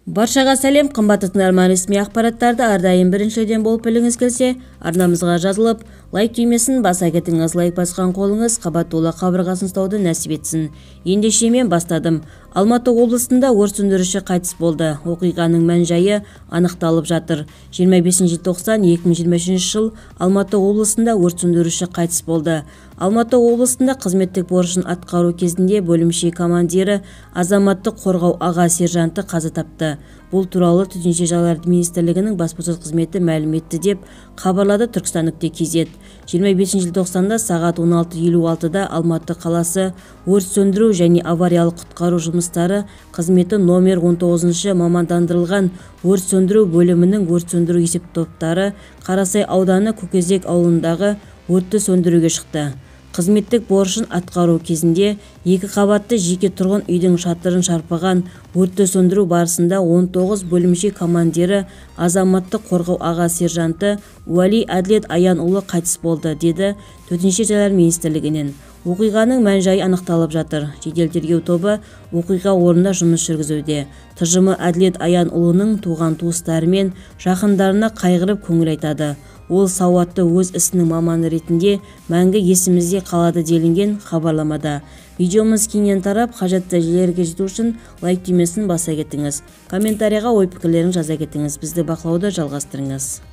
Баршаға сәлем, қымбатты тыңдарман! Ресми ақпараттарды әрдайым біріншілерден болып білгіңіз келсе, арнамызға жазылып, лайк түймесін баса кетіңіз. Лайк басқан қолыңыз қабат қабырғасын ұстауды нәсіп етсін. Ендеше, мен бастадым. Алматы облысында өрт сөндіруші қайтыс болды. Оқиғаның мән-жайы анықталып жатыр. 25 желтоқсан 2023 жыл Алматы облысында өрт сөндіруші қайтыс болды. Алматы облысында қызметтік борышын атқару кезінде бөлімше командирі, азаматтық қорғау аға сержанты қаза тапты. Бұл туралы Төтенше жағдайлар министрлігінің баспасөз қызметі мәлім етті, деп хабарлады Түркістан.kz. 25 желтоқсанда сағат 16:56-да Алматы қаласы өрт сөндіру және авариялық-құтқару жұмыстары қызметі номер 19 мамандандырылған өрт сөндіру бөлімінің өрт сөндіру есептоптары Қарасай ауданы Көкөзек ауылындағы өртті сөндіруге шықты. Қызметтік борышын атқару кезінде екі қабатты жеке тұрғын үйдің шатырын шарпыған өртті сөндіру барысында 19 бөлімше командирі, азаматтық қорғау аға сержанты Уәли Әділет Аянұлы қайтыс болды, деді Төтенше жағдайлар министрлігінен. Оқиғаның мән-жайы анықталып жатыр. Жедел тергеу тобы оқиға орнында жұмыс жүргізуде. ТЖМ Әділет Аянұлының туған-туыстары мен жақындарына қайғырып көңіл айтады. Ол сауатты, өз ісінің маманы ретінде мәңгі есімізде қалады, делінген хабарламада. Видеомыз кеңінен тарап, қажетті жерлерге жету үшін лайк түймесін баса кетіңіз. Комментарийға ой-пікірлеріңізді жаза кетіңіз. Бізді бақылауды жалғастырыңыз.